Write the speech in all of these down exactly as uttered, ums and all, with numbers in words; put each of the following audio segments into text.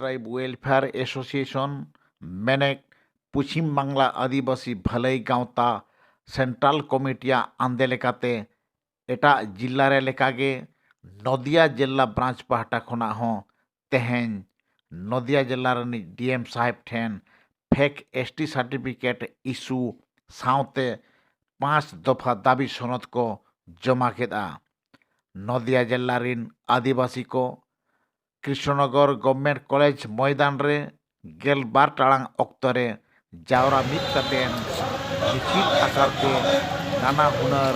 Tribe welfare association, ᱢᱮᱱᱮᱠ, Paschim Bangla ᱟᱹᱫᱤᱵᱟᱹᱥᱤ ᱵᱷᱟᱹᱞᱟᱹᱭ ᱜᱟᱶᱛᱟ central ᱠᱚᱢᱤᱴᱤᱭᱟᱜ ᱟᱸᱫᱮ ᱞᱮᱠᱟᱛᱮ ᱮᱴᱟᱜ ᱡᱤᱞᱟ ᱨᱮ ᱞᱮᱠᱟᱜᱮ ᱱᱚᱫᱤᱭᱟ ᱡᱮᱞᱟ ᱵᱨᱟᱧᱪ ᱯᱟᱦᱴᱟ ᱠᱷᱚᱱᱟᱜ ᱦᱚᱸ ᱛᱮᱦᱮᱧ ᱱᱚᱫᱤᱭᱟ ᱡᱮᱞᱟ ᱨᱤᱱᱤᱡ ᱰᱤ ᱮᱢ ᱥᱟᱦᱮᱵᱽ ᱴᱷᱮᱱ ᱯᱷᱮᱠ ᱮᱥ ᱴᱤ ᱥᱟᱨᱴᱤᱯᱷᱤᱠᱮᱴ ᱤᱥᱩ ᱥᱟᱶᱛᱮ ᱯᱟᱸᱪ ᱫᱚᱯᱷᱟ ᱫᱟᱹᱵᱤ ᱥᱚᱱᱚᱫ ᱠᱚ ᱡᱚᱢᱟ ᱠᱮᱫᱼᱟ᱾ ᱱᱚᱫᱤᱭᱟ ᱡᱮᱞᱟ ᱨᱤᱱ ᱟᱹᱫᱤᱵᱟᱹᱥᱤ ᱠᱚ ᱠᱨᱤᱥᱱᱚᱜᱚᱨ ᱜᱚᱵᱷᱢᱮᱱᱴ ᱠᱚᱞᱮᱡᱽ ᱢᱚᱭᱫᱟᱱ ᱨᱮ ᱜᱮᱞ ᱵᱟᱨ ᱴᱟᱲᱟᱝ ᱚᱠᱛᱚ ᱨᱮ ᱡᱟᱣᱨᱟ ᱢᱤᱫ ᱠᱟᱛᱮ ᱢᱤᱪᱷᱤᱞ ᱟᱠᱟᱨ ᱛᱮ ᱱᱟᱱᱟ ᱦᱩᱱᱟᱹᱨ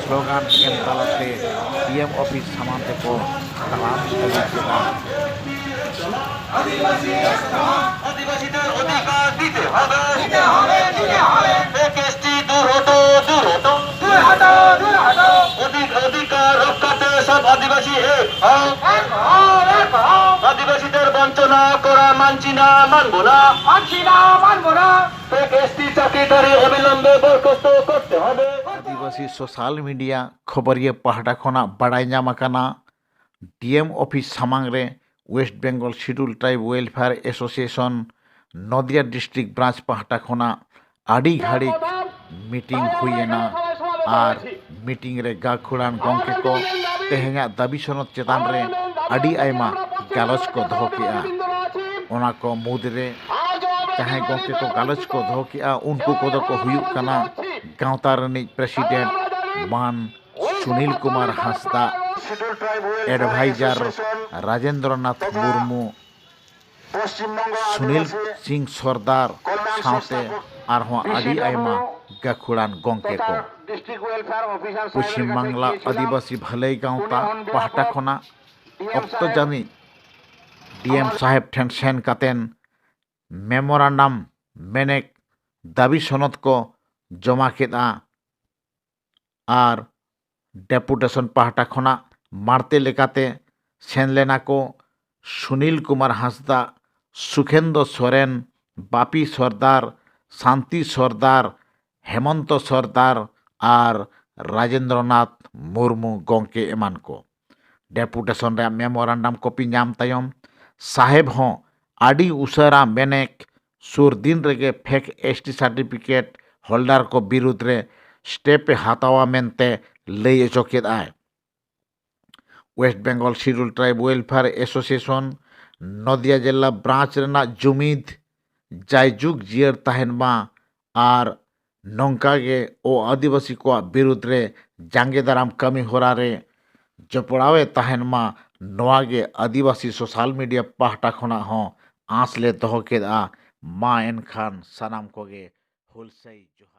ᱥᱞᱳᱜᱟᱱ ᱮᱢ ᱛᱟᱞᱟᱛᱮ ᱰᱤ ᱮᱢ ᱚᱯᱷᱤᱥ ᱥᱟᱢᱟᱝ ᱛᱮᱠᱚ ᱛᱟᱲᱟᱢ ᱟᱹᱜᱩ ᱠᱮᱫᱟ᱾ আদিবাসীদের অধিকার দিতে হবে। ফেক এসটি দূর হটো, দূর হটো। অধিক-, অধিকার রক্ষাতে সব আদিবাসী এক হও। আদিবাসীদের বঞ্চনা করা মানছি না, মানবো না। মানছি না, মানবো না। ফেক এসটি চাকরিধারী অবিলম্বে বরখাস্ত করতে হবে। ᱟᱹᱫᱤᱵᱟᱹᱥᱤ ᱥᱳᱥᱟᱞ ᱢᱤᱰᱤᱭᱟ ᱠᱷᱚᱵᱚᱨᱤᱭᱟᱹ ᱯᱟᱦᱴᱟ ᱠᱷᱚᱱᱟᱜ ᱵᱟᱲᱟᱭ ᱧᱟᱢ ᱟᱠᱟᱱᱟ, ᱰᱤ ᱮᱢ ᱚᱯᱷᱤᱥ ᱥᱟᱢᱟᱝ ᱨᱮ west Bengal schedule tribe welfare association Nadia district branch ᱯᱟᱦᱴᱟ ᱠᱷᱚᱱᱟᱜ ᱟᱹᱰᱤ ᱜᱷᱟᱹᱲᱤᱡ ᱢᱤᱴᱤᱝ ᱦᱩᱭ ᱮᱱᱟ ᱟᱨ ᱢᱤᱴᱤᱝ ᱨᱮ ᱜᱟᱹᱠᱷᱩᱲᱟᱱ ᱜᱚᱢᱠᱮ ᱠᱚ ᱛᱮᱦᱮᱧᱟᱜ ᱫᱟᱹᱵᱤ ᱥᱚᱱᱚᱫ ᱪᱮᱛᱟᱱ ᱨᱮ ᱟᱹᱰᱤ ᱟᱭᱢᱟ ᱜᱟᱞᱚᱪ ᱠᱚ ᱫᱚᱦᱚ ᱠᱮᱫᱼᱟ᱾ ᱚᱱᱟ ᱠᱚ ᱢᱩᱫᱽᱨᱮ ᱡᱟᱦᱟᱸᱭ ᱜᱚᱢᱠᱮ ᱠᱚ ᱜᱟᱞᱚᱪ ᱠᱚ ᱫᱚᱦᱚ ᱠᱮᱫᱼᱟ, ᱩᱱᱠᱩ ᱠᱚᱫᱚ ᱠᱚ ᱦᱩᱭᱩᱜ ᱠᱟᱱᱟ ᱜᱟᱶᱛᱟ ᱨᱤᱱᱤᱡ ᱯᱨᱮᱥᱤᱰᱮᱱᱴ ᱢᱟᱱ ᱥᱩᱱᱤᱞ ᱠᱩᱢᱟᱨ ᱦᱟᱸᱥᱫᱟ, ᱮᱰᱵᱷᱟᱭᱡᱟᱨ ᱨᱟᱡᱮᱱᱫᱨᱚᱱᱟᱛᱷ ᱢᱩᱨᱢᱩ, ᱥᱩᱱᱤᱞ ᱥᱤᱝ ᱥᱚᱨᱫᱟᱨ ᱥᱟᱶᱛᱮ ᱟᱨᱦᱚᱸ ᱟᱹᱰᱤ ᱟᱭᱢᱟ ᱜᱟᱹᱠᱷᱩᱲᱟᱱ ᱜᱚᱢᱠᱮ ᱠᱚ᱾ ᱯᱚᱪᱷᱤᱢ ᱵᱟᱝᱞᱟ ᱟᱹᱫᱤᱵᱟᱹᱥᱤ ᱵᱷᱟᱹᱞᱟᱹᱭ ᱜᱟᱶᱛᱟ ᱯᱟᱦᱴᱟ ᱠᱷᱚᱱᱟᱜ ᱚᱠᱛᱚ ᱡᱟᱹᱱᱤᱡ ᱰᱤ ᱮᱢ ᱥᱟᱦᱮᱵᱽ ᱴᱷᱮᱱ ᱥᱮᱱ ᱠᱟᱛᱮᱱ ᱢᱮᱢᱳᱨᱟᱱᱰᱟᱢ, ᱢᱮᱱᱮᱠ, ᱫᱟᱹᱵᱤ ᱥᱚᱱᱚᱫ ᱠᱚ ᱡᱚᱢᱟ ᱠᱮᱫᱼᱟ᱾ ᱟᱨ ᱰᱮᱯᱩᱴᱮᱥᱚᱱ ᱯᱟᱦᱴᱟ ᱠᱷᱚᱱᱟᱜ ᱢᱟᱬᱛᱮ ᱞᱮᱠᱟᱛᱮ ᱥᱮᱱ ᱞᱮᱱᱟ ᱠᱚ ᱥᱩᱱᱤᱞ ᱠᱩᱢᱟᱨ ᱦᱟᱸᱥᱫᱟ, ᱥᱩᱠᱷᱮᱱᱫᱚ ᱥᱚᱨᱮᱱ, ᱵᱟᱯᱤ ᱥᱚᱨᱫᱟᱨ, ᱥᱟᱱᱛᱤ ᱥᱚᱨᱫᱟᱨ, ᱦᱮᱢᱚᱱᱛᱚ ᱥᱚᱨᱫᱟᱨ ᱟᱨ ᱨᱟᱡᱮᱱᱫᱨᱚᱱᱟᱛᱷ ᱢᱩᱨᱢᱩ ᱜᱚᱢᱠᱮ ᱮᱢᱟᱱ ᱠᱚ᱾ ᱰᱮᱯᱩᱴᱮᱥᱚᱱ ᱨᱮᱭᱟᱜ ᱢᱮᱢᱳᱨᱟᱱᱰᱟᱢ ᱠᱚᱯᱤ ᱧᱟᱢ ᱛᱟᱭᱚᱢ ᱥᱟᱦᱮᱵᱽ ᱦᱚᱸ ᱟᱹᱰᱤ ᱩᱥᱟᱹᱨᱟ ᱢᱮᱱᱮᱠ ᱥᱩᱨ ᱫᱤᱱ ᱨᱮᱜᱮ fake S T certificate holder ᱠᱚ ᱵᱤᱨᱩᱫᱽ ᱨᱮ ᱥᱴᱮᱯ ᱮ ᱦᱟᱛᱟᱣᱟ ᱢᱮᱱᱛᱮ ᱞᱟᱹᱭ ᱚᱪᱚ ᱠᱮᱫᱼᱟᱭ᱾ West Bengal schedule tribe welfare association Nadia ᱡᱮᱞᱟ ᱵᱨᱟᱧᱪ ᱨᱮᱱᱟᱜ ᱡᱩᱢᱤᱫ ᱡᱟᱭᱡᱩᱜᱽ ᱡᱤᱭᱟᱹᱲ ᱛᱟᱦᱮᱱ ᱢᱟ ᱟᱨ ᱱᱚᱝᱠᱟ ᱜᱮ ᱚ ᱟᱹᱫᱤᱵᱟᱹᱥᱤ ᱠᱚᱣᱟᱜ ᱵᱤᱨᱩᱫᱽ ᱨᱮ ᱡᱟᱸᱜᱮ ᱫᱟᱨᱟᱢ ᱠᱟᱹᱢᱤ ᱦᱚᱨᱟ ᱨᱮ ᱡᱚᱯᱲᱟᱣ ᱮ ᱛᱟᱦᱮᱱ ᱢᱟ, ᱱᱚᱣᱟ ᱜᱮ ᱟᱹᱫᱤᱵᱟᱹᱥᱤ ᱥᱳᱥᱟᱞ ᱢᱤᱰᱤᱭᱟ ᱯᱟᱦᱴᱟ ᱠᱷᱚᱱᱟᱜ ᱦᱚᱸ ᱟᱸᱥ ᱞᱮ ᱫᱚᱦᱚ ᱠᱮᱫᱼᱟ᱾ ᱢᱟ ᱮᱱᱠᱷᱟᱱ ᱥᱟᱱᱟᱢ ᱠᱚᱜᱮ ᱦᱩᱞᱥᱟᱹᱭ ᱡᱚᱦᱟᱨ᱾